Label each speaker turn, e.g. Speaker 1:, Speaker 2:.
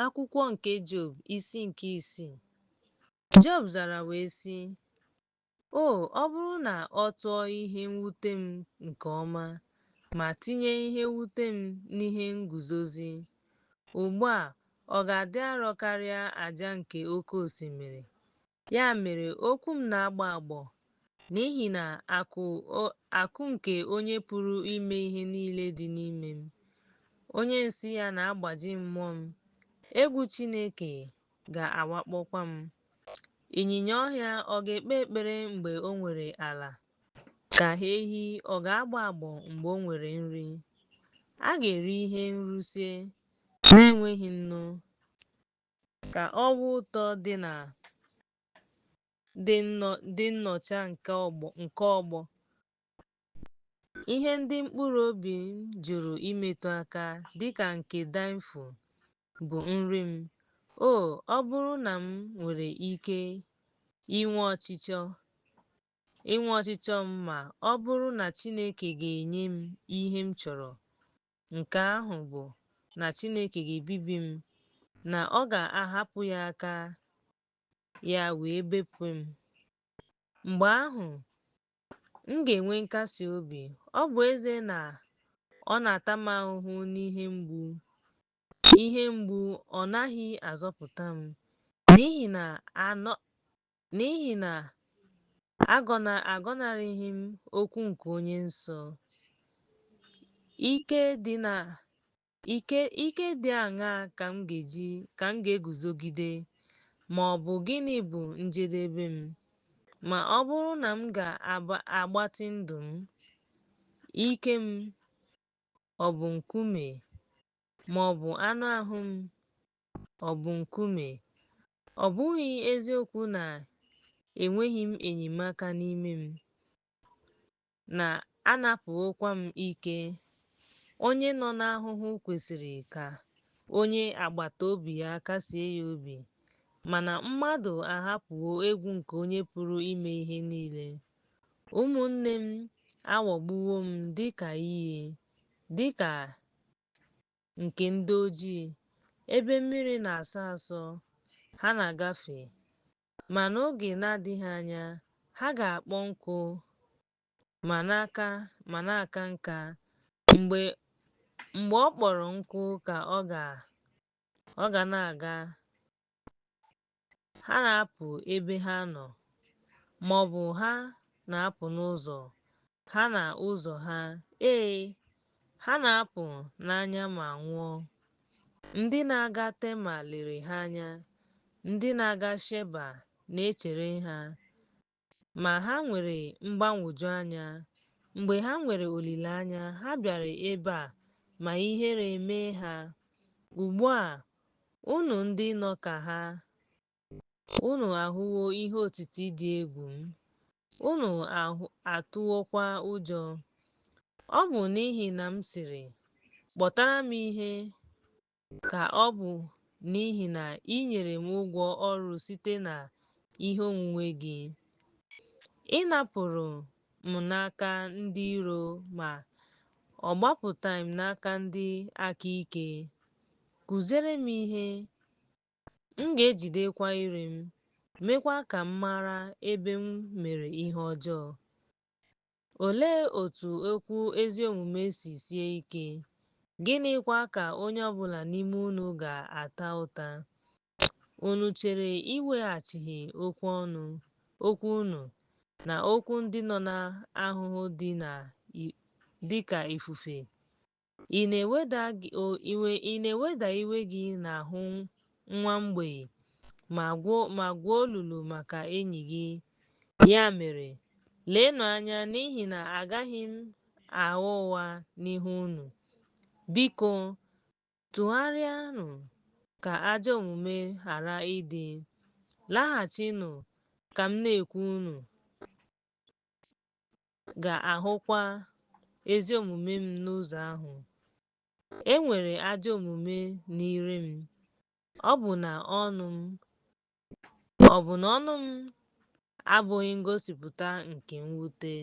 Speaker 1: Akwụkwọ nke Job, isi nke isii. Job zara wee sị, O, ọ bụrụ na ọ tụọ ihe mwute m nke ọma, ma tinye ihe mwute m n'ihe nguzozi! Ugbu a ọ ga-adị arọ karịa aja nke oke osimiri. Ya mere okwu m na-agbọ agbọ, n'ihi na akụ nke Onye pụrụ ime ihe niile dị n'ime m. Onye nsị ya na-agbaji mmụọ m, egwu Chineke ga-awakpokwa m. Ịnyịnya ọhịa ọ ga-ekpe ekpere mgbe o nwere ala, ka ehi ọ ga-agbọ agbọ mgbe o nwere nri? A ga-eri ihe nrusie na-enweghị nnu, ka ọwa ụtọ dị nnọcha nke ọgbọ. Ihe ndị mkpụrụ obi m jụrụ imetụ aka, dịka nke dainfụ, bụ nri m. O, ọ bụrụ na m nwere ike inwe ọchịchọ m ma ọ bụrụ na Chineke ga-enye m ihe m chọrọ, nke ahụ bụ, na Chineke ga-ebibi m, na ọ ga-ahapụ ya aka ya wee bepụ m. Mgbe ahụ, m ga-enwe nkasi obi, ọ bụ ezie na ọ na-ata m ahụhụ n'ihe mgbu, ihe mgbu ọ naghị azọpụta m, n'ihi na agọnarịghị m okwu nke Onye Nsọ. Ike dị aṅaa ka m ga-eguzogide, ma ọ bụ gịnị bụ njedebe m, ma ọ bụrụ na m ga-agbatị ndụ m? Ike m ọ bụ nkume, ma ọ bụ anụ ahụ m ọ bụ nkume? Ọ bụghị eziokwu na enweghị m enyemaka n'ime m, na anapụwokwa m ike? Onye nọ n'ahụhụ kwesịrị ka onye agbata obi ya kasie ya obi, mana mmadụ ahapụwo egwu nke Onye pụrụ ime ihe niile. Ụmụnne m aghọgbuwo m dị ka iyi, dị ka nke ndị ojii, ebe mmiri na-asọ asọ ha na-agafe, ma n'oge na-adịghị anya ha ga-akpọ nkụ ma na-aka nka, mgbe ọ kpọrọ nkụ ka ọ ga na-aga, ha na-apụ ebe ha nọ, ma ọ bụ ha na-apụ n'ụzọ ha na ụzọ ha, ee, ha na-apụ n'anya ma nwụọ. Ndị na-aga Tema lere ha anya, ndị na-aga Sheba na-echere ha, ma ha nwere mgbagwoju anya. Mgbe ha nwere olileanya, ha bịara ebe a ma ihere mee ha. Ugbu a, unu ndị nọ ka ha, unu ahụwo ihe otiti dị egwu m, unu atụwokwa ụjọ. Ọ bụ n'ihi na m sịrị, Kpọtara m ihe, ka ọ bụ n'ihi na i nyere m ụgwọ ọrụ site na ihe onwunwe gị? Ị napụrụ m n'aka ndị iro ma ọ gbapụtaghị m n'aka ndị aka ike. Kụziere m ihe, m ga-ejidekwa ire m, meekwa ka m mara ebe m mere ihe ọjọọ. Olee otú okwu ezi omume si sie ike, gịnịkwa ka onye ọ bụla n'ime unu ga-ata ụta? Unu chere iweghachi okwu unu, na okwu ndị nọ n'ahụhụ dị ka ifufe? Ị na-eweda iwe gị n'ahụ nwa mgbei, ma gwuo olulu maka enyi gị. Ya mere, leenụ anya, n'ihi na agaghị m agha ụgha n'ihu unu. Biko, tụgharịanụ ka ajọ omume ghara ịdị, laghachinụ ka m na-ekwu unu ga-ahụkwa ezi omume m n'ụzọ ahụ. E nwere ajọ omume n'ire m, ọ bụ na ọnụ m abụghị ngosipụta nke mwute.